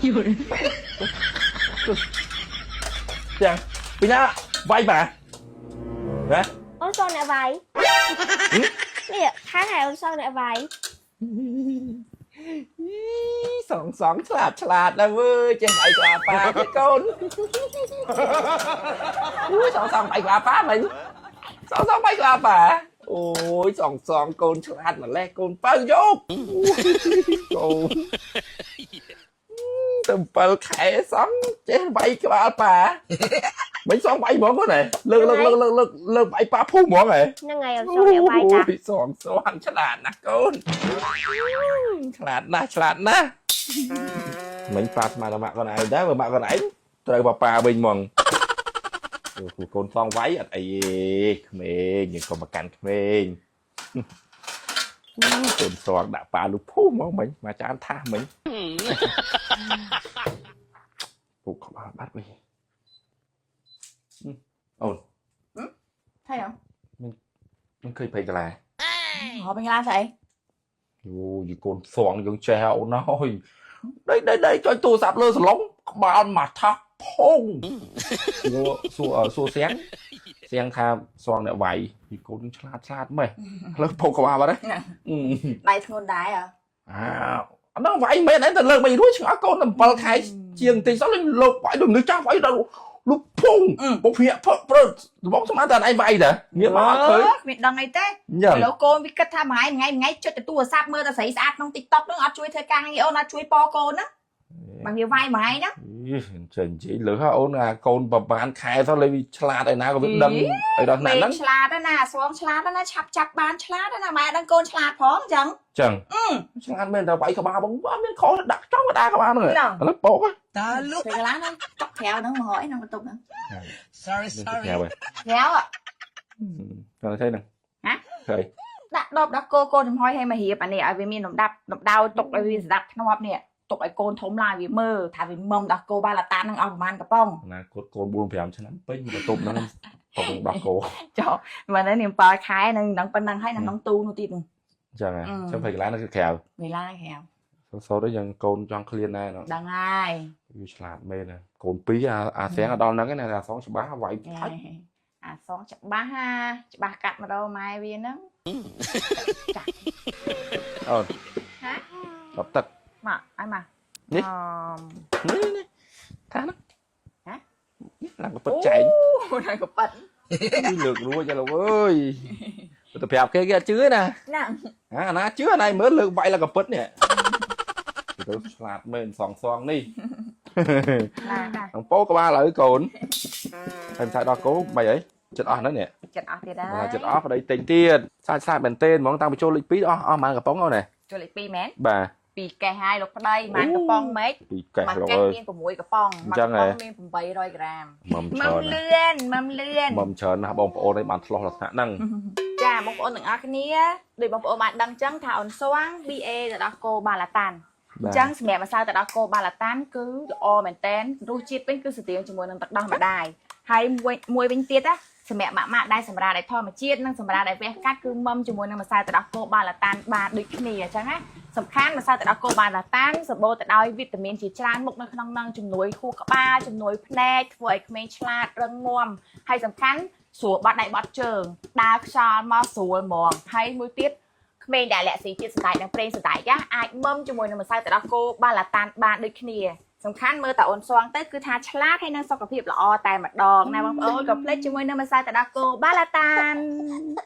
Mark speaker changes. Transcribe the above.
Speaker 1: ទាំងពីណាវាយបាទណា
Speaker 2: អូនសងអ្នកវាយនេះខាងហើយអូនសងអ្នកវាយ
Speaker 1: សងសងឆ្លាតឆ្លាតណាស់វើយចេះវាយក្បាលប៉ាទេកូនអូយសងសងវាយក្បាលប៉ាមិញសងសងវាយក្បាលប៉ាអូយសងសងកូនឆ្លាតម្លេះកូនបើយកកូនទៅ7ខែសងចេះវាយក្បាលប៉ាមិញសងវាយហ្មងកូនហ៎លើកលើកលើកលើកលើកលើកវាយប៉ាភូហ្មងហ៎
Speaker 2: ហ្នឹងហើយអូនសងអ្នកវាយតា
Speaker 1: ពីសងសងឆ្លាតណាស់កូនឆ្លាតណាស់ឆ្លាតណាស់មិញប៉ាស្មានតែម៉ាក់កូនឯងដែរបើម៉ាក់កូនឯងត្រូវប៉ាប៉ាវិញហ្មងអូកូនសងវាយអត់អីទេក្មេងយើងកុំមកកាន់ក្មេងកូនសងដាក់ប៉ាលុភូហ្មងមិញមកចានថាសមិញពុកក្បាលបាត់វិញអូន
Speaker 3: thấy không?
Speaker 1: មិនឃើញព្រៃកាឡា
Speaker 3: Họ bên la vậy.
Speaker 1: អូយកូនសងយើងចេះអូនណាអើយដេកដេកដេកចុចទូរស័ព្ទលើសឡុងក្បាលមកថាស់ផុងសួរសួរសួរសៀងសៀងថាសងអ្នកវាយពីកូនយើងឆ្លាតឆ្លាតម៉េះឥឡូវផុកក្បាលបាត់ហ៎
Speaker 3: Đaiធ្ងន់ដែរអ่ะ
Speaker 1: អើអត់ដឹងវាយមែនតែលើកមិនរួចឆ្ងល់កូនតែ7ខែជាងតិចសោះលើកវាយដូចមនុស្សចាស់វាយដល់លុបភុងពុកភ្ញាក់ផឹកព្រឹកបងស្មានតែឯងវាយតាងាកមកអត់ឃើញ
Speaker 3: គ្មានដឹងអីទេ
Speaker 1: អញ្ចឹង
Speaker 3: ឥឡូវកូនវាគិតថាមួយថ្ងៃមួយថ្ងៃចុចទៅទូរស័ព្ទមើលតែស្រីស្អាតក្នុង TikTok ហ្នឹងអត់ជួយធ្វើការងារអូនអត់ជួយប៉កូនណាបើវាវាយមួយថ្ងៃហ្នឹង
Speaker 1: ចេញនិយាយលើហ่าអូនអាកូនប្រហែលខែទៅលេវាឆ្លាតឯណាក៏វាដឹងឲ្យដល់ថ្នាក់ហ្នឹង
Speaker 3: ឆ្លាតណាស់ស្វងឆ្លាតណាស់ឆាប់ចាប់បានឆ្លាតណាស់ម៉ែអត់ដឹងកូនឆ្លាតផងអញ្ចឹង
Speaker 1: ចឹងឆ្លាតមែនតែវាយក្បាលបងអត់មានខុសដាក់ចំកដាក្បាលហ្នឹងឥឡូវពោក
Speaker 4: តាលុ
Speaker 3: ពេលកន្លះហ្នឹងចុកក្រៅហ្នឹងមកហើយក្នុងបន្ទប់ហ្នឹង
Speaker 4: Sorry,
Speaker 1: ក្រៅ
Speaker 4: sorry.
Speaker 3: ក្រៅ
Speaker 1: ហើយដល់ទៅហ្នឹង
Speaker 3: ហ៎
Speaker 1: ឃើញ
Speaker 3: ដាក់ដបដាក់គោកូនចំហុយឲ្យមករៀបអានេះឲ្យវាមានលំដាប់លំដោយទុកឲ្យវាស្ដាប់ធ្នាប់នេះទុកឲ្យកូនធំឡើងវាមើលថាវាមុំដោះគោបាឡាតានហ្នឹងអស់ប្រហែលកំប៉ុង
Speaker 1: អនាគតកូន4 5ឆ្នាំពេញបន្ទប់ហ្នឹងតកដោះគោ
Speaker 3: ចុះមិនហ្នឹងនាង7ខែនឹងនឹងប៉ុណ្ណឹងហើយនៅក្នុងទូនោះទៀតនោះ
Speaker 1: ចឹងហ៎ចឹងភ័យកន្លែងហ្នឹងគឺក្រៅ
Speaker 3: វេលាក្រៅ
Speaker 1: សូត្រយ៉ាងកូនចង់ឃ្លានដែរណោះ
Speaker 3: ដឹងហើយ
Speaker 1: វាឆ្លាតមែនណាកូនពីរអាអាសៀងដល់ហ្នឹងណាអាសងច្បាស់វាយផាច់
Speaker 3: អាសងច្បាស់ហាច្បាស់កាត់ម្ដងម៉ែវាហ្នឹង
Speaker 1: អូន
Speaker 3: ហ៎
Speaker 1: ដបទឹក
Speaker 3: មកឲ្យមក
Speaker 1: នេះ
Speaker 3: អ
Speaker 1: នេះនេះថាហ្នឹង
Speaker 3: ហ៎
Speaker 1: នេះឡើងក៏ពិតចែង
Speaker 3: អូឡើងក៏ប៉ិត
Speaker 1: លើករួចហើយលោកអើយទៅប្រាប់គេគេអត់ជឿណា
Speaker 3: ណា
Speaker 1: អាណាជឿអាណៃមើលលើកវាយឡើងក៏ពិតនេះទៅឆ្លាតមែនសងសងនេះ
Speaker 3: ណាណា
Speaker 1: អង្គពោក្បាលឥឡូវកូនហើយមិនថាដល់គោមិនអីចិត្តអស់ហ្នឹងនេះ
Speaker 3: ចិត្តអស់ទៀតហើយ
Speaker 1: ចិត្តអស់ប្តីទិញទៀតសាច់សាច់មែនទេហ្មងតាំងពីចូលលេខ2អស់អស់ប៉ុន្មានកំប៉ុងអូនណា
Speaker 3: ចូលលេខ2មែន
Speaker 1: បាទ
Speaker 3: ពីរកេះហើយលោកប្តីប៉ុន្មានកំប៉ុងម៉េច
Speaker 1: ពីរកេះ
Speaker 3: មួយកេះ
Speaker 1: លោកអើយ
Speaker 3: មាន6កំប៉ុង
Speaker 1: អញ្ចឹង
Speaker 3: មួយក
Speaker 1: ហ៎
Speaker 3: កំប៉ុងមាន800ក្រាម
Speaker 1: មុំ
Speaker 3: មុំ
Speaker 1: ច្រើន
Speaker 3: លឿនមុំលឿន
Speaker 1: មុំច្រើនណាស់បងប្អូនឯងបានឆ្លោះលក្ខណៈហ្នឹង
Speaker 3: ចាបងប្អូនទាំងអស់គ្នាដូចបងប្អូនបានដឹងចឹងថាអូនស្វាង BA ទៅដល់គោបាឡាតានអញ្ចឹងសម្រាប់ម្សៅទៅដល់គោបាឡាតានគឺល្អមែនតែនរសជាតិវិញគឺស្ទៀងជាមួយនឹងទឹកដោះម្ដាយហើយមួយមួយវិញទៀតណាសម្រាប់ម៉ាក់ម៉ាក់ដែលសម្រាប់ដែលធម្មជាតិនិងសម្រាប់ដែលវះកាត់គឺមុំជាមួយនឹងម្សៅទឹកដោះគោបាឡាតានបានដូចគ្នាអញ្ចឹងណាសំខាន់ម្សៅទឹកដោះគោបាឡាតានសម្បូរទៅដោយវីតាមីនជាច្រើនមុខនៅក្នុងនឹងជំនួយខួរក្បាលជំនួយភ្នែកធ្វើឲ្យក្មេងឆ្លាតរឹងមាំហើយសំខាន់ស្រួលបាត់ដៃបាត់ជើងដើរខ្យល់មកស្រួលហ្មងហើយមួយទៀតក្មេងដែលលាក់ស៊ីជាតិសណ្តែកនិងប្រេងសណ្តែកអាចមុំជាមួយនឹងម្សៅទឹកដោះគោបាឡាតានបានដូចគ្នាសំខាន់មើលតាអូនស្វងទៅគឺថាឆ្លាតហើយនឹងសុខភាពល្អតែម្ដងណាបងប្អូនកុំភ្លេចជាមួយនឹងម្សៅទឹកដោះគោបាឡាតាន។